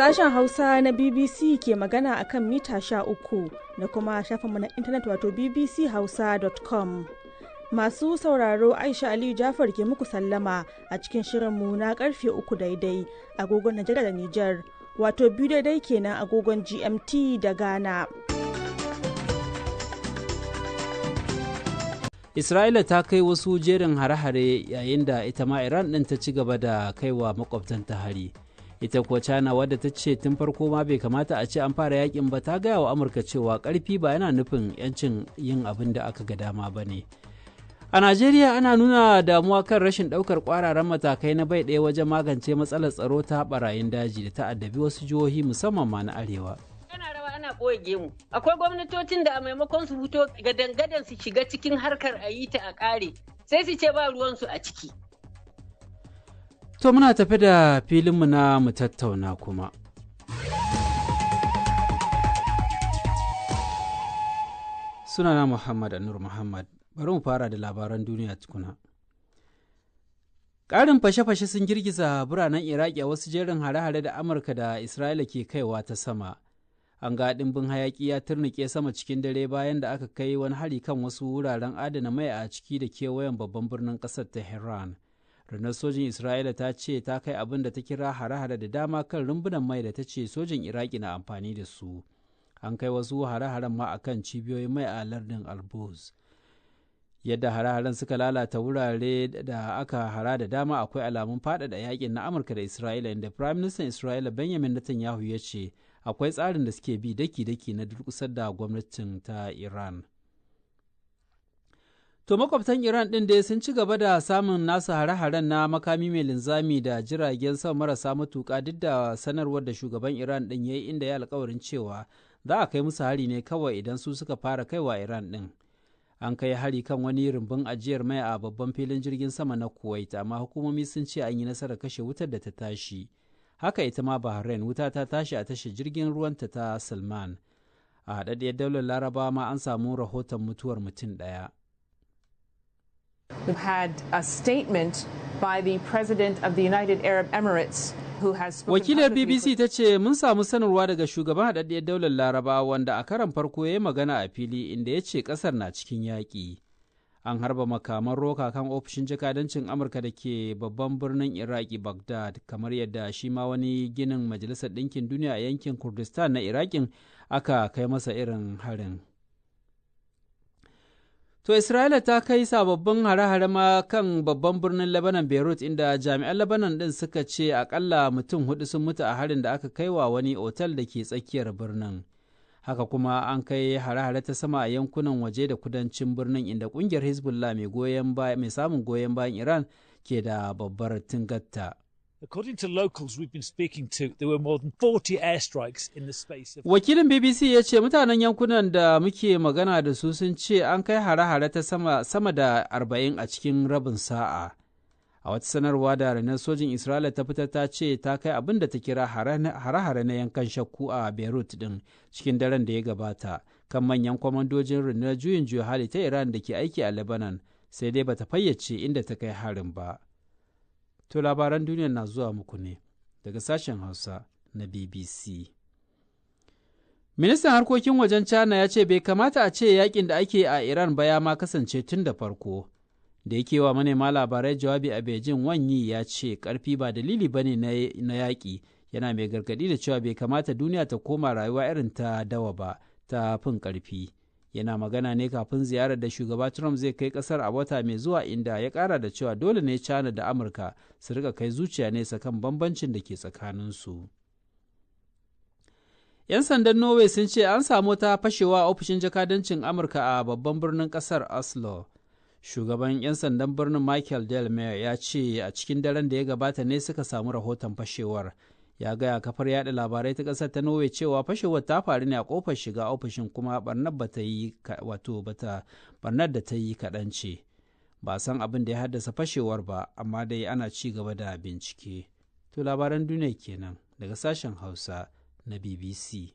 Sashen Hausa na BBC ke magana a kan mita 13 da kuma shafinmu na intanet wato bbchausa.com. Masu sauraro, Aisha Aliyu Jafar ke muku sallama a cikin shirinmu na karfe 3 daidai agogon Najeriya da Nijar, wato 2 daidai kenan agogon GMT da Ghana. Isra'ila ta kai wasu jerin hare-hare yayin da ita ma Iran ɗin ta ci gaba da kaiwa makwabtanta hari. Ita kuwa China, wadda ta ce tun farko ma bai kamata a ce an fara yakin ba, ta gaya wa Amurka cewa karfi ba yana nufin 'yancin yin abin da aka ga dama ba ne. A Najeriya ana nuna damuwa kan rashin ɗaukar ƙwararan matakai na bai ɗaya wajen magance matsalar tsaro ta barayin daji da ta addabi wasu jihohi, musamman ma na arewa. Ana rawa ana ɓoye gemu. Akwai gwamnatocin da a maimakon su fito gadan-gadan su shiga cikin harkar a yi ta a ƙare, sai su ce ba ruwansu a ciki. To, muna tafi da filinmu na mu tattauna kuma. Sunana Muhammad Anur Muhammad. Bari mu fara da labaran duniya tukuna. Ƙarin fashe-fashe sun girgiza biranen Iraki a wasu jerin hare-hare da Amurka da Isra'ila ke kaiwa ta sama. An ga ɗimbin hayaƙi ya turnike sama cikin dare bayan da aka kai wani hari kan wasu wuraren adana mai a ciki da kewayen babban birnin ƙasar Tehran. Rundunar sojin Isra'ila ta ce ta kai abin da ta kira hare-hare da dama kan rumbunan mai da ta ce sojin Iraki na amfani da su. An kai wasu hare-haren ma akan cibiyoyin mai a lardin Albuz. Yadda hare-haren suka lalata wurare da aka hara da dama, akwai alamun faɗaɗa yakin na Amurka da Isra'ila, inda Prime Minister Isra'ila Benjamin Netanyahu ya ce akwai tsarin da suke bi daki-daki na durƙusar da gwamnatin ta Iran. To, makwabtan Iran ɗin dai sun ci gaba da samun nasu hare-haren na makami mai linzami da jiragen sama marasa matuƙa, duk da sanarwar da shugaban Iran ɗin ya yi, inda ya alkawarin cewa za a kai musu hari ne kawai idan su suka fara kaiwa Iran ɗin. An kai hari kan wani rumbun ajiyar mai a babban filin jirgin sama na Kuwait, amma hukumomi sun ce an yi nasarar kashe wutar da ta tashi. Haka ita ma Bahrain, wuta ta tashi a tashar jirgin ruwanta ta Salman. A haɗaɗɗiyar Daular Larabawa ma an samu rahoton mutuwar mutum ɗaya. We've had a statement by the President of the United Arab Emirates who has spoken Wakilar publicly. BBC ta ce mun samu sanarwa daga shugaban haɗaɗɗiyar Daular Laraba, wanda a karan farko ya yi magana a fili, inda ya ce ƙasar na cikin yaƙi. An harba makaman roka kan ofishin jakadancin Amurka da ke babban birnin Iraki Baghdad, kamar yadda shi ma wani ginin Majalisar Ɗinkin Duniya a yankin Kurdistan na Irakin aka kai masa irin harin. To, Isra'ila ta kai sababbin hare-hare ma kan babban birnin Lebanon Beirut, inda jami'an Lebanon ɗin suka ce akalla mutum hudu sun mutu a harin da aka kai wa wani otal da ke tsakiyar birnin. Haka kuma an kai hare-hare ta sama a yankunan waje da kudancin birnin, inda kungiyar Hezbollah mai samun goyon bayan Iran ke da babbar tingatta. According to locals we've been speaking to, there were more than 40 airstrikes in the space of Wakilin BBC ya ce mutanen yankunan da muke magana da su sun ce an kai hare-hare ta sama, sama da 40 a cikin rabin sa'a. A wata sanarwa da rundunar sojin Isra'ila ta fitar, ta ce ta kai abin da ta kira hare-hare na yankan shakku a Beirut din cikin daren da ya gabata kan manyan kwamandojin rundunar juyin juya hali ta Iran da ke aiki a Lebanon, sai dai bata fayyace inda ta kai harin ba. To, labaran duniya na zuwa muku ne daga sashen Hausa na BBC. Ministan harkokin wajen China ya ce bai kamata a ce yakin da ake a Iran ba ya ma kasance tun da farko. Da yake wa manema labarai jawabi a Beijing, Wang Yi ya ce karfi ba dalili ba ne na yaƙi, yana mai gargaɗi da cewa bai kamata duniya ta koma rayuwa irin ta dawa ba ta fin ƙarfi. Yana magana ne kafin ziyarar da shugaba Trump zai kai kasar a wata mai zuwa, inda ya kara da cewa dole ne China da Amurka su rika kai zuciya nesa kan bambancin da ke tsakaninsu. 'Yan sandan Norway sun ce an samu ta fashewa a ofishin jakadancin Amurka a babban birnin kasar Oslo. Shugaban 'yan sandan birnin Michael Del ya ce a cikin daren da ya gabata ne suka samu rahoton fashewar. Ya gaya kafar yada labarai ta kasar ta Norway cewa fashewar ta faru ne a kofar shiga ofishin, kuma barnar bata yi wato bata barnar da ta yi kaɗan ce. Ba san abin da ya haddasa fashewar ba, amma dai ana ci gaba da bincike. To, labaran duniya kenan daga sashen Hausa na BBC.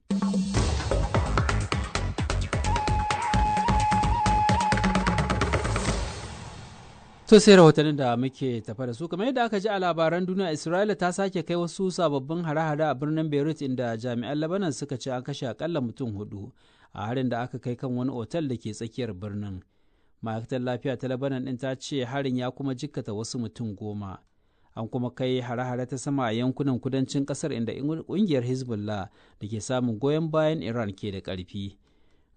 To To sai rahotannin da muke tafa da su. Kamar yadda aka ji a labaran duniya, Isra'ila ta sake kai wasu sababbin hare-hare a birnin Beirut, inda jami'an Lebanon suka ce an kashe akalla mutum hudu a harin da aka kai kan wani otal da ke tsakiyar birnin. Ma'aikatar lafiya ta Lebanon din ta ce harin ya kuma jikkata wasu mutum 10. An kuma kai hare-hare ta sama a yankunan kudancin kasar, inda kungiyar Hezbollah da ke samun goyon bayan Iran ke da karfi.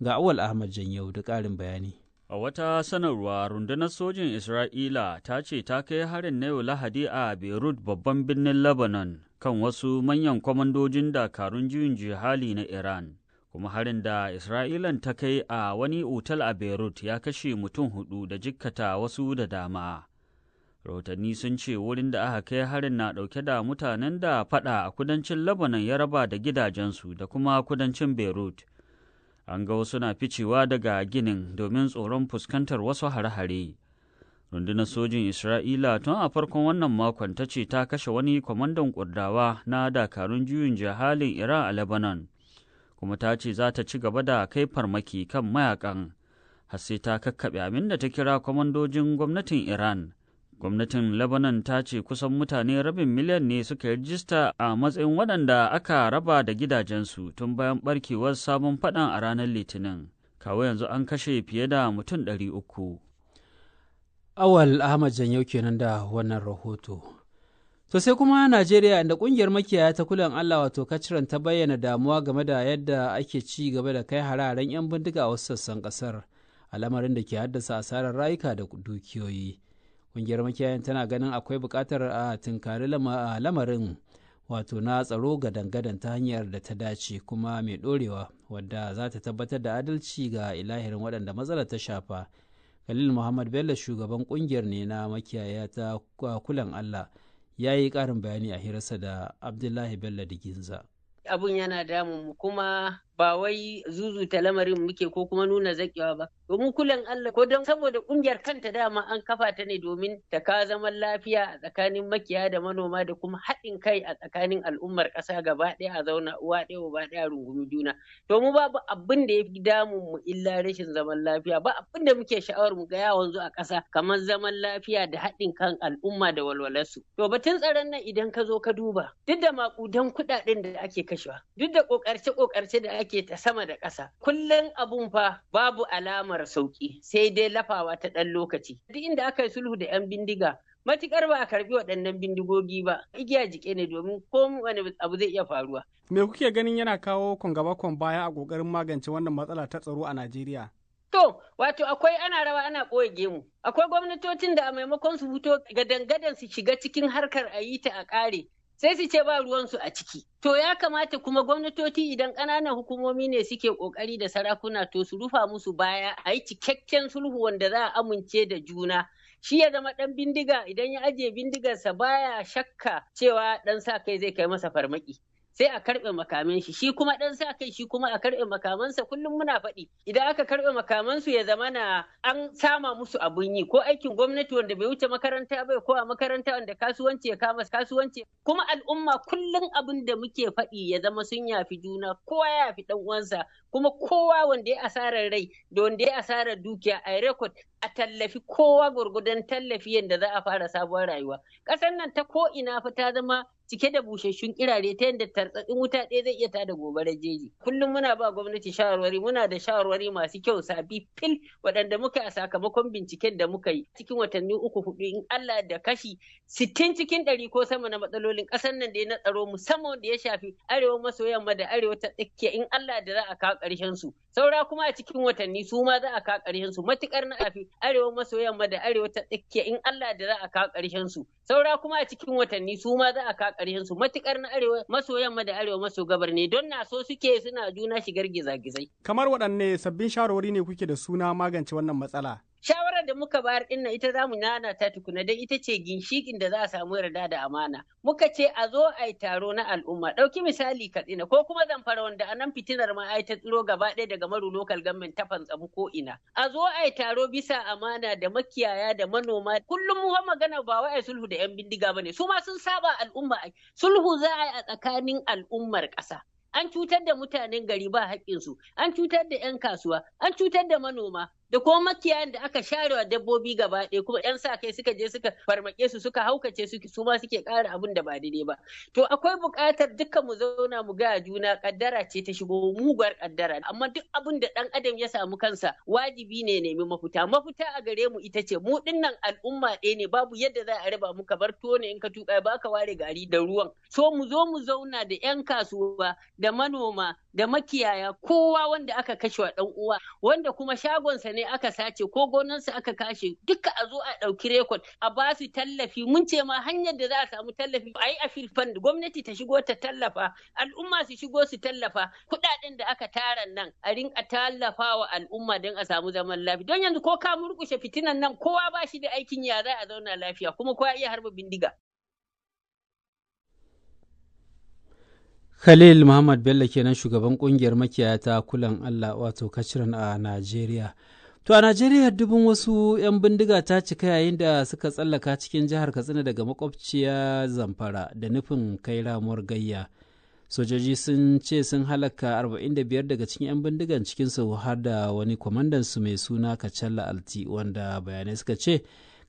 Ga Awal Ahmad Janyau da ƙarin bayani. A wata sanarwa, rundunar sojin Isra'ila ta ce ta kai harin na yau Lahadi a Beirut, babban birnin Lebanon, kan wasu manyan kwamandojin dakarun juyin jihali na Iran. Kuma harin da Isra'ilan ta kai a wani otal a Beirut ya kashe mutum hudu da jikkata wasu da dama. Rahotanni sun ce wurin da aka kai harin na ɗauke da mutanen da fada a kudancin Lebanon ya raba da gidajensu da kuma kudancin Beirut. An ga wasu na ficewa daga ginin domin tsoron fuskantar wasu hare-hare. Rundunar sojin Isra'ila tun a farkon wannan makon ta ce ta kashe wani kwamandan Kurdawa na dakarun juyin jihalin Iran a Lebanon, kuma ta ce za ta ci gaba da kai farmaki kan mayakan har sai ta kakkaɓe abin da ta kira kwamandojin gwamnatin Iran. Gwamnatin Lebanon ta ce kusan mutane rabin miliyan ne suka rijista a matsayin waɗanda aka raba da gidajensu tun bayan barkewar sabon faɗan a ranar Litinin. Kawo yanzu an kashe fiye da mutum 300. Awal Ahmad Janyau kenan da wannan rahoto. To sai kuma Najeriya, inda kungiyar makiyaya ta kulan Allah wato Kaciran ta bayyana damuwa game da yadda ake ci gaba da kai hararen 'yan bindiga a wasu sassan kasar, al'amarin da ke haddasa asarar rayuka da dukiyoyi. Kungiyar makiyayan tana ganin akwai buƙatar a tunkari lamarin wato na tsaro gadan-gadan ta hanyar da ta dace kuma mai ɗorewa, wadda za ta tabbatar da adalci ga ilahirin waɗanda matsalar ta shafa. Khalil Muhammad Bello shugaban kungiyar ne na makiyaya ta kulan Allah, ya yi ƙarin bayani a hirarsa da Abdullahi Bello Diginza. Abun yana damun mu, kuma ba wai zuzuta lamarin muke ko kuma nuna zakewa ba. Domin kulan Allah ko don saboda kungiyar kanta dama an kafa ta ne domin ta kawo zaman lafiya a tsakanin makiya da manoma da kuma haɗin kai a tsakanin al'ummar ƙasa gaba ɗaya, a zauna uwa ɗaya uba ɗaya, rungumi juna. To mu babu abin da ya fi damun mu illa rashin zaman lafiya. Ba abin da muke sha'awar mu ga ya wanzu a ƙasa kamar zaman lafiya da haɗin kan al'umma da walwalarsu. To batun tsaron nan, idan ka zo ka duba, duk da maƙudan kuɗaɗen da ake kashewa, duk da ƙoƙarce-ƙoƙarce da ake ta sama da ƙasa, kullum abun fa babu alamar sauƙi, sai dai lafawa ta ɗan lokaci. Duk inda aka yi sulhu da 'yan bindiga, matukar ba a karbi waɗannan bindigogi ba, igiya jike ne, domin ko wani abu zai iya faruwa. Me kuke ganin yana kawo kon gaba kon baya a ƙoƙarin magance wannan matsala ta tsaro a Najeriya? To, wato akwai ana rawa ana ɓoye gemu. Akwai gwamnatocin da a maimakon su fito gadan-gadan su shiga cikin harkar a yi ta a ƙare, sai su ce ba ruwansu a ciki. To ya kamata kuma gwamnatoci, idan ƙananan hukumomi ne suke ƙoƙari da sarakuna, to su rufa musu baya a yi cikakken sulhu wanda za a amince da juna. Shi ya zama ɗan bindiga idan ya ajiye bindigarsa baya shakka cewa ɗan sa kai zai kai masa farmaki. Sai a karɓe makaman shi, shi kuma ɗan sa kai shi kuma a karɓe makamansa. Kullum muna faɗi, idan aka karɓe makamansu ya zama na an sama musu abun yi, ko aikin gwamnati wanda bai wuce makaranta bai, ko a makaranta wanda kasuwanci ya kama kasuwanci. Kuma al'umma, kullum abin da muke faɗi, ya zama sun yafi juna, kowa ya yafi ɗan uwansa, kuma kowa wanda ya asarar rai da wanda ya asarar dukiya a record, a tallafi kowa gwargwadon tallafi yadda za a fara sabuwar rayuwa. Ƙasar nan ta ko ina fa ta zama cike da busasshun kirare, ta yadda tartsatsin wuta ɗaya zai iya tada gobarar jeji. Kullum muna ba gwamnati shawarwari, muna da shawarwari masu kyau sabi fil waɗanda muka a sakamakon binciken da muka yi cikin watanni 3, 4, in Allah da kashi 60 cikin 100 ko sama na matsalolin ƙasar nan da na tsaro, musamman da ya shafi arewa maso yamma da arewa ta tsakiya, in Allah da za a kawo ƙarshen su. Saura kuma a cikin watanni su ma za a kawo ƙarshen su, matuƙar na afi arewa maso yamma da arewa ta tsakiya, in Allah da za a kawo ƙarshen su. Saura kuma a cikin watanni su ma za a kawo ƙarshen su, matuƙar na arewa maso yamma da arewa maso gabar ne, don na so suke suna juna shigar gizagizai. Kamar waɗanne sabbin shawarwari ne kuke da suna magance wannan matsala? Shawarar da muka bayar din nan, ita zamu nana ta tukuna, dan ita ce ginshikin da za a samu yarda da amana. Muka ce a zo a yi taro na al'umma. Ɗauki misali Katsina ko kuma Zamfara, wanda a nan fitinar ma ai ta tsiro gaba ɗaya daga Maru Local Government ta fantsamu ko ina. A zo a yi taro bisa amana da makiyaya da manoma. Kullum mu magana ba wai ai sulhu da 'yan bindiga bane. Su ma sun saba al'umma ai. Sulhu za a yi a tsakanin al'ummar ƙasa. An cutar da mutanen gari ba haƙƙinsu, an cutar da 'yan kasuwa, an cutar da manoma. Da kuma makiyayan da aka sharewa dabbobi gaba ɗaya, kuma 'yan sa kai suka je suka farmake su, suka haukace su, su ma suke ƙara abin da ba daidai ba. To akwai buƙatar dukkan mu zauna mu ga juna, kaddara ce ta shigo, muguwar kaddara, amma duk abin da ɗan adam ya samu kansa wajibi ne nemi mafita. Mafita a gare mu ita ce mu dinnan al'umma ɗaya ne, babu yadda za a raba mu. Bar tuwo ne in ka tuƙa ba ka ware gari da ruwan. So mu zo mu zauna da 'yan kasuwa da manoma da makiyaya, kowa wanda aka kashe wa ɗan uwa, wanda kuma shagonsa ne aka sace ko gonarsa aka kashe, duka a zo a ɗauki rekod a ba su tallafi. Mun ce ma hanyar da za a samu tallafi a yi a fund, gwamnati ta shigo ta tallafa, al'umma su shigo su tallafa. Kuɗaɗen da aka tara nan a rinka tallafawa al'umma don a samu zaman lafiya. Don yanzu ko ka murƙushe fitinan nan, kowa ba shi da aikin, ya za a zauna lafiya? Kuma kowa iya harba bindiga. Khalil Muhammad Bello kenan, shugaban kungiyar makiyaya ta Kulan Allah, wato Kaciran a Najeriya. To a Najeriya dubun wasu 'yan bindiga ta cika yayin da suka tsallaka cikin jihar Katsina daga makwabciya Zamfara da nufin kai ramuwar gayya. Sojoji sun ce sun halaka 45 daga cikin 'yan bindigan, cikinsu har da wani kwamandansu mai suna Kacalla Alti, wanda bayanai suka ce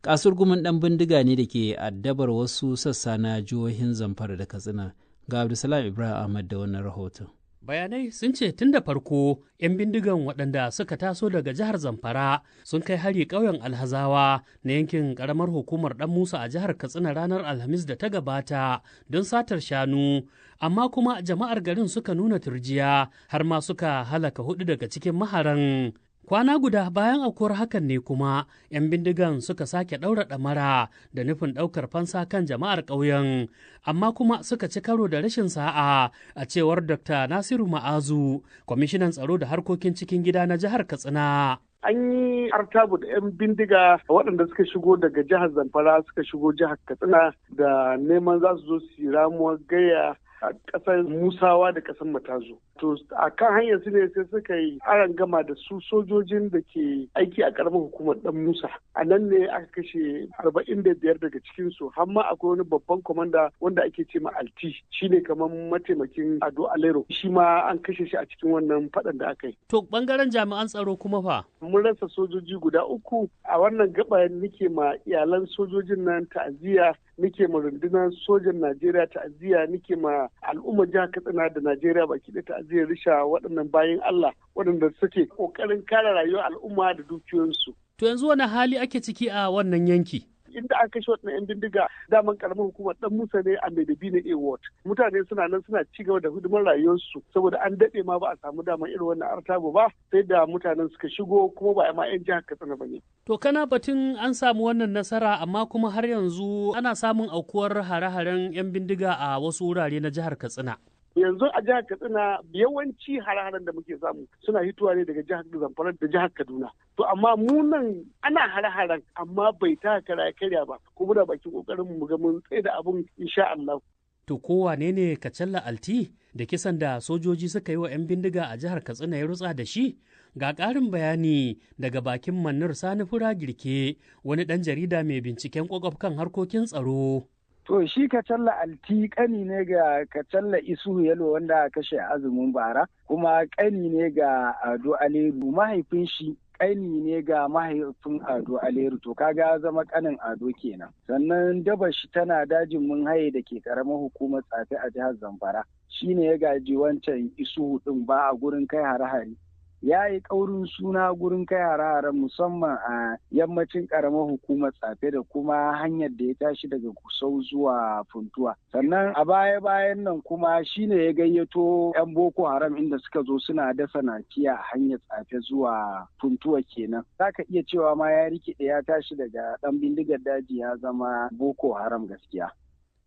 kasur gumin ɗan bindiga ne da ke addabar wasu sassa na jihohin Zamfara da Katsina. Ga Abdulsalam Ibrahim Ahmad da wannan rahoton. Bayanai sun ce tun da farko 'yan bindigan waɗanda suka taso daga jihar Zamfara sun kai hari ƙauyen Alhazawa na yankin ƙaramar hukumar Ɗan Musa a jihar Katsina ranar Alhamis da ta gabata don satar shanu, amma kuma jama'ar garin suka nuna turjiya har ma suka halaka hudu daga cikin maharan. Kwana guda bayan aukuwar hakan ne kuma 'yan bindigan suka sake ɗaura ɗamara da nufin ɗaukar fansa kan jama'ar ƙauyen, amma kuma suka ci karo da rashin sa'a, a cewar Dr. Nasiru Ma'azu, kwamishinan tsaro da harkokin cikin gida na jihar Katsina. An yi artabu da 'yan bindiga waɗanda suka shigo daga jihar Zamfara suka shigo jihar Katsina da neman za su zo su yi ramuwar gaya a ƙasar Musawa da ƙasar Matazu. To a kan hanyar su ne sai suka yi aron gama da su sojojin da ke aiki a ƙaramar hukumar Dan Musa. A nan ne aka kashe 45 daga cikinsu, har ma akwai wani babban kwamanda wanda ake ce ma Alti, shine kamar mataimakin Ado Alero, shi ma an kashe shi a cikin wannan faɗan da aka yi. To bangaren jami'an tsaro kuma fa? Mun rasa sojoji guda uku a wannan gaba. Nike ma iyalan sojojin nan ta'aziyya, nike ma rundunar sojan Najeriya ta'aziyya, nike ma al'ummar jihar Katsina da Najeriya baki da ta'aziyyar risha waɗannan bayan Allah waɗanda suke ƙoƙarin kare rayuwar al'umma da dukiyoyinsu. To yanzu wani hali ake ciki a wannan yanki? Inda aka kashe waɗannan 'yan bindiga daman karamar hukumar Dan Musa ne a Maidabina A Ward. Mutane suna nan suna ci gaba da hidimar rayuwarsu, saboda an daɗe ma ba a samu daman irin wannan artabu ba sai da mutanen suka shigo, kuma ba a ma 'yan jihar Katsina ba ne. To kana batun an samu wannan nasara, amma kuma har yanzu ana samun aukuwar hare-haren 'yan bindiga a wasu wurare na jihar Katsina. Yanzu a jihar Katsina yawanci hare-haren da muke samu suna hitowa ne daga jihar Zamfara da jihar Kaduna. To amma mu nan ana hare-haren, amma bai ta kara karya ba, kuma muna bakin kokarin mu ga mun tsaye da abun insha Allah. To ko wane ne Kacalla Alti da kisan da sojoji suka yi wa 'yan bindiga a jihar Katsina ya rutsa da shi? Ga ƙarin bayani daga bakin Manur Sani Fura Girke, wani ɗan jarida mai binciken ƙwaƙwaf kan harkokin tsaro. To shi Kacalla Alti kani ne ga Kacalla Isu Yalo wanda aka kashe azumin bara, kuma kani ne ga Ado Aleru. Mahaifin shi kani ne ga mahaifin Ado Aleru, to kaga zama kanin Ado kenan. Sannan daba shi tana dajin mun haye da ke karamar hukumar Tsafe a jihar Zamfara. Shi ne ya gaji wancan Isu din ba a gurin kai hare-hare. Ya yi ƙaurin suna gurin kai hare-hare, musamman a yammacin ƙaramar hukumar Tsafe da kuma hanyar da ya tashi daga Kusau zuwa Funtuwa. Sannan a baya-bayan nan kuma shine ya gayyato 'yan Boko Haram inda suka zo suna dasa nakiya a hanyar Tsafe zuwa Funtuwa kenan. Zaka iya cewa ma ya rikide, ya tashi daga ɗan bindigar daji ya zama Boko Haram gaskiya.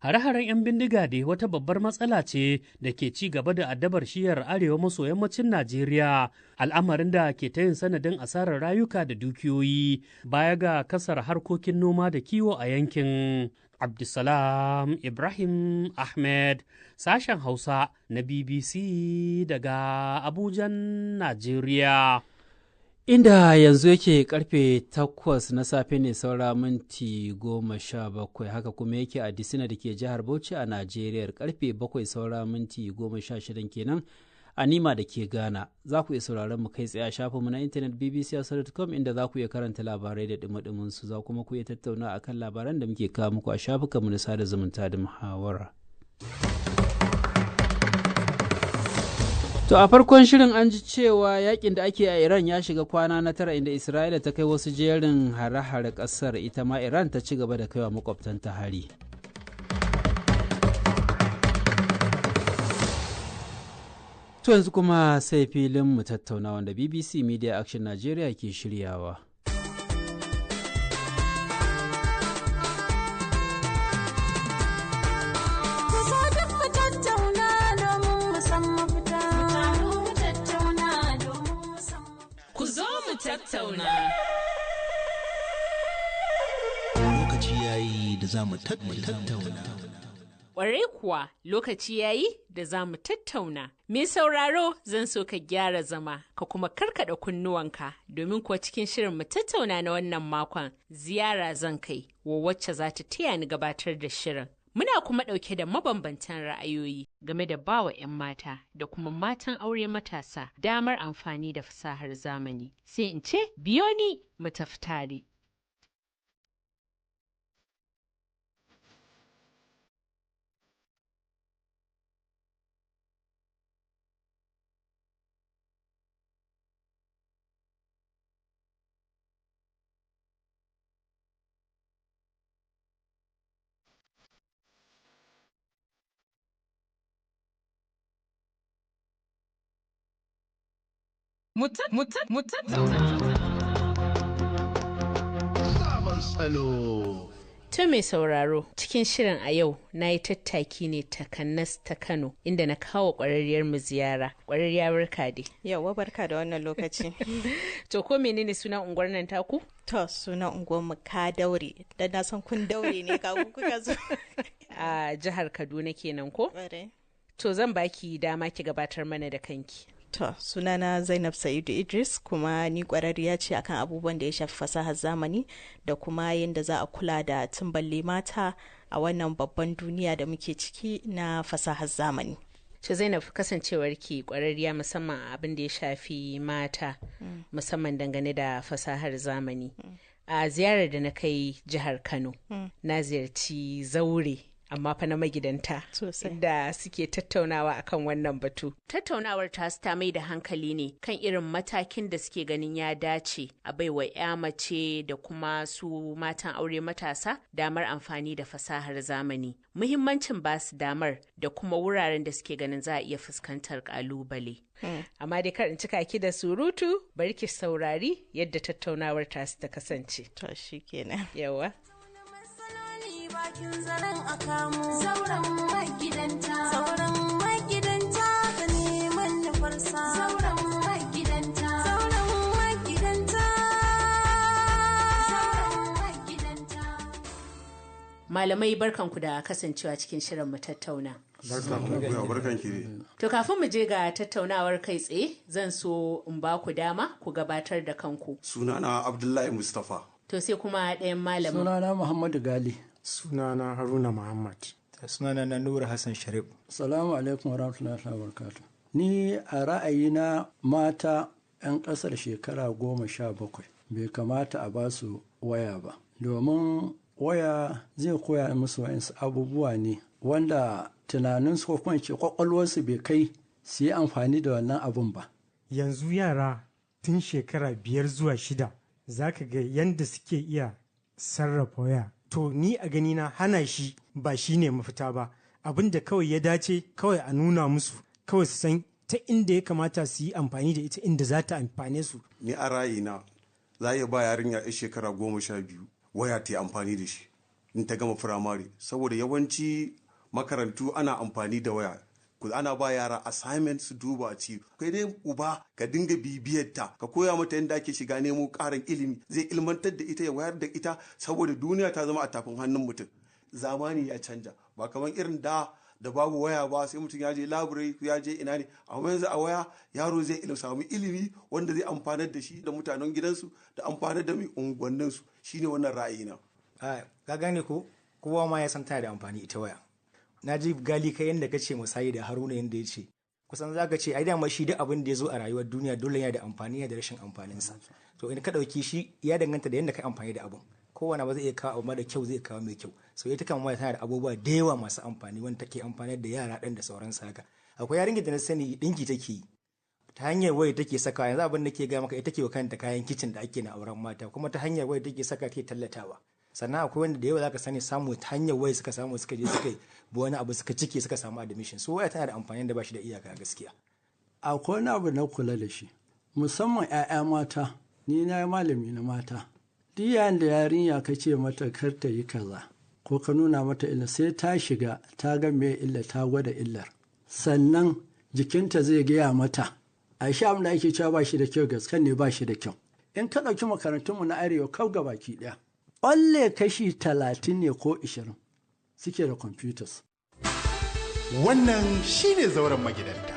Hare-haren 'yan bindiga dai wata babbar matsala ce da ke ci gaba da addabar shiyar arewa maso yammacin Najeriya, al'amarin da ke ta yin sanadin asarar rayuka da dukiyoyi baya ga kasar harkokin noma da kiwo a yankin. Abdulsalam Ibrahim Ahmed, sashen Hausa na BBC daga Abujan, Najeriya. Inda yanzu yake karfe 8 na safe ne saura minti 17, haka kuma yake a Disina da ke jihar Bauchi a Najeriya, karfe 7 saura minti 16 kenan. A Nima da ke Ghana. Za ku iya sauraron mu kai tsaye a shafinmu na intanet bbc.com, inda za ku iya karanta labarai da dumi su. Za kuma ku iya tattauna akan labaran da muke kawo muku a shafukanmu na sada zumunta da muhawara. To, a farkon shirin an ji cewa yakin da ake a Iran ya shiga kwana na 9, inda Isra'ila ta kai wasu jerin hare-hare kasar, ita ma Iran ta ci gaba da kaiwa makwabtanta hari. To, yanzu kuma sai filin mu tattauna wanda BBC Media Action Nigeria ke shiryawa. Tattauna. Lokaci yayi da za mu tattauna. Ƙwarai kuwa, lokaci yayi da za mu tattauna. Mai sauraro, zan so ka gyara zama ka kuma karkada kunnuwanka, domin kuwa cikin shirin mu tattauna na wannan makon ziyara zan kai wa wacce za ta taya ni gabatar da shirin. Muna kuma ɗauke da mabambantan ra'ayoyi game da bawa 'yan mata da kuma matan aure matasa damar amfani da fasahar zamani. Sai in ce, biyo ni mu tafi tare. Mu tattauna. Sabon salo. To, mai sauraro, cikin shirin a yau na yi tattaki ne takanas ta Kano, inda na kawo ƙwararriyar mu ziyara. Ƙwararriya, barka dai. Yauwa, barka da wannan lokaci. To, ko menene sunan unguwar nan taku? To, sunan unguwar mu Ka Daure. Dan na san kun daure ne ka kuka zo. A jihar Kaduna kenan ko? To, zan baki dama ki gabatar mana da kanki. To, sunana Zainab Sa'idu Idris, kuma ni ƙwararriya ce akan abubuwan da ya shafi fasahar zamani da kuma yadda za a kula da tumballe mata a wannan babban duniya da muke ciki na fasahar zamani. To Zainab, kasancewar ki ƙwararriya musamman a abin da ya shafi mata, musamman dangane da fasahar zamani. A ziyarar da na kai jihar Kano, na ziyarci zaure, amma fa na magidanta, da suke tattaunawa akan wannan batu. Tattaunawar tasu ta mai da hankali ne kan irin matakin da suke ganin ya dace a baiwa 'ya mace da kuma su matan aure matasa damar amfani da fasahar zamani. Muhimmancin ba su damar da kuma wuraren da suke ganin za a iya fuskantar kalubale. Amma dai kar in cika ki da surutu, bari ki saurari yadda tattaunawar tasu ta kasance. To, shikenan. Yawa. Bakin zaren a kamo zauren magidanta, zauren magidanta ka neman nufarsa, zauren magidanta, zauren magidanta, zauren magidanta. Malamai, barkanku da kasancewa cikin shirin mu tattauna. Barkan. To, kafin mu je ga tattaunawar kai tsaye, zan so in ba ku dama ku gabatar da kanku. Sunana Abdullahi Mustapha. To, sai kuma ɗayan malamin. Sunana Muhammadu Gali. Sunana Haruna Muhammad. Sunana na Nura Hassan Sharif. Salamu alaikum wa rahmatullahi wa barakatuh. Ni a ra'ayina, mata 'yan ƙasar shekara 17 bai kamata a ba su waya ba. Domin waya zai koya musu wa'insu abubuwa ne wanda tunaninsu ko kuma ce kwakwalwarsu bai kai su yi amfani da wannan abun ba. Yanzu yara tun shekara 5 zuwa 6 za ka ga yadda suke iya sarrafa waya. To, ni a ganina hana shi ba shi ne mafita ba. Abin da kawai ya dace, kawai a nuna musu, kawai su san ta inda ya kamata su yi amfani da ita, inda za ta amfane su. Ni a ra'ayina, za a iya ba yarinya 'yar shekara 12 waya ta yi amfani da shi in ta gama firamare, saboda yawanci makarantu ana amfani da waya, ana ba yara assignment su duba a ci. Kai dai uba, ka dinga bibiyar ta, ka koya mata yadda ake shiga nemo karin ilimi, zai ilmantar da ita, ya wayar da ita, saboda duniya ta zama a tafin hannun mutum. Zamani ya canja, ba kamar irin da da babu waya ba, sai mutum ya je library, ya je ina ne. Amma yanzu a waya yaro zai samu ilimi wanda zai amfanar da shi da mutanen gidansu da amfanar da mai unguwanninsu. Shine wannan ra'ayina. Ka gane ko, kowa ma ya san tana da amfani ita waya. Na ji Gali, kai yadda kace misali da Haruna yadda ya ce Kusan za ka ce ai dama shi duk abin da ya zo a rayuwar duniya dole yana da amfani da rashin amfaninsa. To in ka ɗauki shi ya danganta da yadda ka amfani da abun. Kowane ba zai iya kawo abu mara kyau, zai kawo mai kyau. So ita kan waya tana da abubuwa da yawa masu amfani wanda take amfani da yara ɗin da sauransu haka. Akwai yarinyar da na sani ɗinki take yi ta hanyar waya take saka. Yanzu abin da ke gaya maka, ita ke wa kanta kayan kicin da ake na auren mata, kuma ta hanyar waya take saka take tallatawa. Sannan akwai wanda da yawa zaka sani samu ta hanyar waya suka samu suka je suka yi wani abu suka cike suka samu admission. So waya tana da amfani da bashi da iyaka gaskiya. Akwai wani abu na kula da shi, musamman 'ya'ya mata. Ni na yi malami na mata. Duk yayin da yarinya ka ce mata kar ta yi kaza ko ka nuna mata illa, sai ta shiga ta ga me illa, ta gwada illar, sannan jikinta zai gaya mata a sha abin da ake cewa ba shi da kyau gaske ne ba shi da kyau. In ka ɗauki makarantunmu na arewa kau baki ɗaya, ƙwalle kashi 30 ne ko 20 suke da computers. Wannan shine Zauren Magidanta.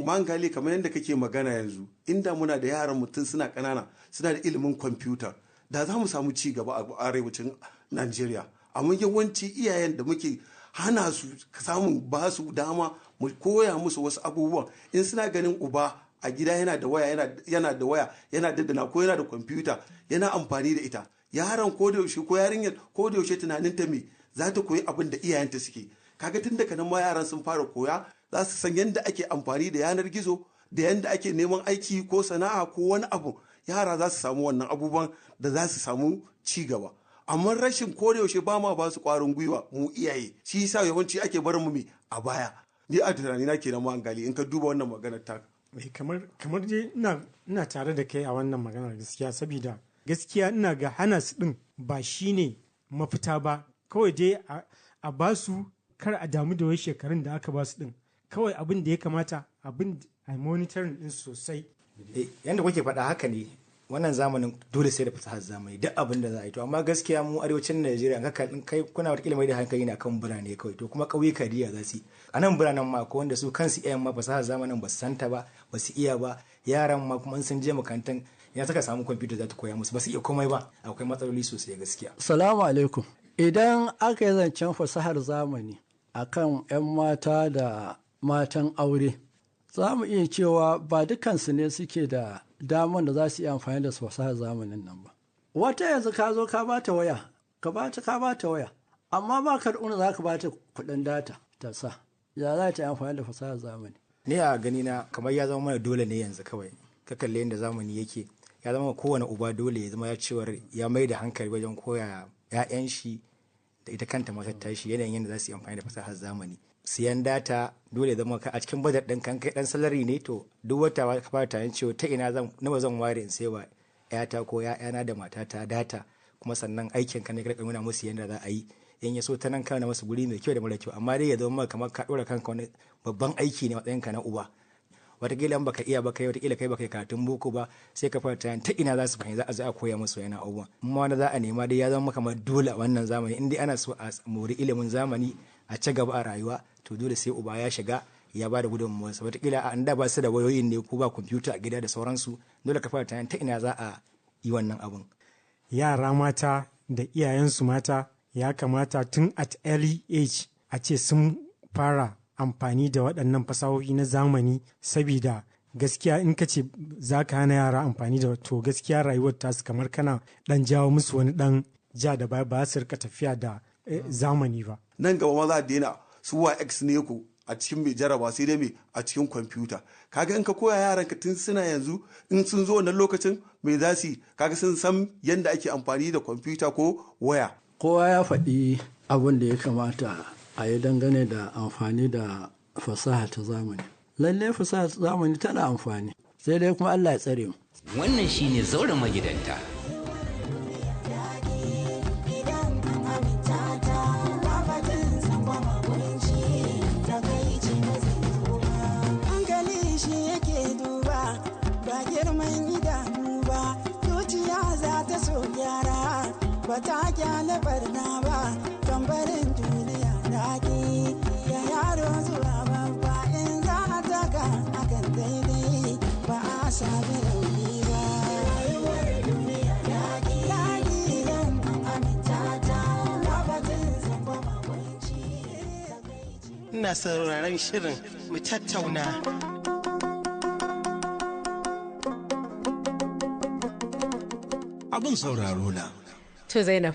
Mangali, kamar yadda kake magana yanzu, inda muna da yaran mutum suna ƙanana suna da ilimin kwamfuta, da za mu samu ci gaba a arewacin Najeriya. Amma yawanci iyayen da muke hana su samun ba su dama mu koya musu wasu abubuwan, in suna ganin uba a gida yana da waya, yana da waya, yana daddana, ko yana da kwamfuta yana amfani da ita, yaron ko da yaushe ko yarinyar ko da yaushe tunanin ta me za ta koyi abin da iyayenta suke. Kaga tun daga nan ma yaran sun fara koya, za su san yadda ake amfani da yanar gizo da yadda ake neman aiki ko sana'a ko wani abu. Yara za su samu wannan abubuwan da za su samu ci gaba. Amma rashin ko da yaushe ba ma ba su kwarin gwiwa mu iyaye, shi yasa yawanci ake barin mu a baya. Ni a tunanina kenan ma gali in ka duba wannan maganar taka. Kamar dai ina tare da kai a wannan maganar gaskiya, saboda gaskiya ina ga hana su din ba shine mafita ba. Kawai dai a ba su, kar a damu da wai shekarun da aka ba su din. Kawai abin da ya kamata abin a monitoring din sosai. Yanda kuke faɗa haka ne. Wannan zamanin dole sai da fasahar zamani duk abin da za a yi. To amma gaskiya mu arewacin Najeriya ka kai kuna wata mai da hankali na kan birane kawai, to kuma ƙauyuka diya za su yi. A nan biranen ma akwai wanda su kansu iyayen ma fasahar zamanin ba su santa ba, ba su iya ba. Yaran ma kuma sun je makarantan ya saka samu kwamfuta za ta koya musu, ba su iya komai ba. Akwai matsaloli sosai gaskiya. Salamu alaikum. Idan aka yi zancen fasahar zamani akan 'yan mata da matan aure, za mu iya cewa ba dukansu ne suke da daman da za su iya amfani da fasahar zamanin nan ba. Wata yanzu ka zo ka bata waya, ka bata waya, amma ba ka da za ka bata kuɗin data ta sa. Ya za ta yi amfani da fasahar zamani? Ni a gani na kamar ya zama mana dole ne yanzu. Kawai ka kalle yadda zamani yake, ya zama kowane uba dole ya zama ya cewar ya mai da hankali wajen koya 'ya'yan shi da ita kanta matar tashi yanayin yadda za su yi amfani da fasahar zamani. Siyan data dole zama ka a cikin budget ɗin kan kai ɗan salary ne, to duk wata ka fara tunanin cewa ta ina zan nawa zan ware in sayawa ƴata ko ƴaƴana da matata data. Kuma sannan aikin ka ne ka nuna musu yadda za a yi. In ya so ta nan kana musu guri mai kyau da mara kyau, amma dai ya zama kamar ka ɗora kanka wani babban aiki ne matsayin ka na uba. Watakila in baka iya ba kai, watakila kai baka yi karatun boko ba, sai ka fara tunanin ta ina za su fahimci, za a zo a koya musu yana abubuwan. Amma wani za a nema dai ya zama kamar dole a wannan zamani, in dai ana so a mori ilimin zamani a ci gaba a rayuwa, to dole sai uba ya shiga ya ba da gudunmuwarsa. Watakila a da ba su da wayoyin ne ko ba kwamfuta a gida da sauransu, dole ka fara tunanin ta ina za a yi wannan abun. Yara mata da iyayensu mata ya kamata tun at early age a ce sun fara amfani da waɗannan fasahohi na zamani, sabida gaskiya in ka ce za ka hana yara amfani da, to gaskiya rayuwar tasu kamar kana ɗan jawo musu wani ɗan ja da baya, ba su rika tafiya da zamani ba. Nan gaba ma za a daina su WAEC ne ku a cikin mai jaraba, sai dai mai a cikin kwamfuta. Kaga in ka koya yaran ka tun suna yanzu, in sun zo wannan lokacin mai za su yi? Kaga sun san yadda ake amfani da kwamfuta ko waya. Kowa ya faɗi abin da ya kamata a yi dangane da amfani da fasaha ta zamani. Lalle fasaha ta zamani tana amfani, sai dai kuma Allah ya tsare mu. Wannan shine Zauren Magidanta. Hankali shi yake duba ba girman idanu ba, zuciya za ta so gyara ba ta kyale barna ba, tambarin duniya daɗi da yaro zuwa babba, in za a taka akan daidai ba a sami rauni ba. Rayuwar duniya daɗi daɗi idan an aminta ta ba batun zamba. Ina sauraron shirin mu tattauna. Abin sauraro na. To Zainab,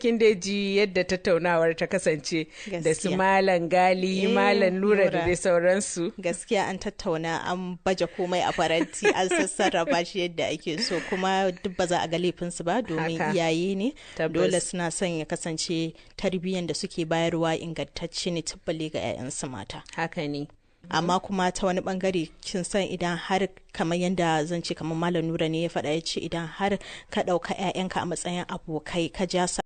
kin dai ji yadda tattaunawar ta kasance da su Malam Gali, Malam Nura da dai sauransu. Gaskiya an tattauna, an baje komai a faranti, an sassarrafa shi yadda ake so, kuma duk ba za a ga laifinsu ba domin iyaye ne. Dole suna son ya kasance tarbiyyar da suke bayarwa ingantacce ne, tubbale ga 'ya'yansu mata. Haka ne. Amma kuma ta wani bangare, kin san idan har kamar yadda zan ce kamar Malam Nura ne ya faɗa, ya ce idan har ka ɗauka 'ya'yanka a matsayin abokai ka ja su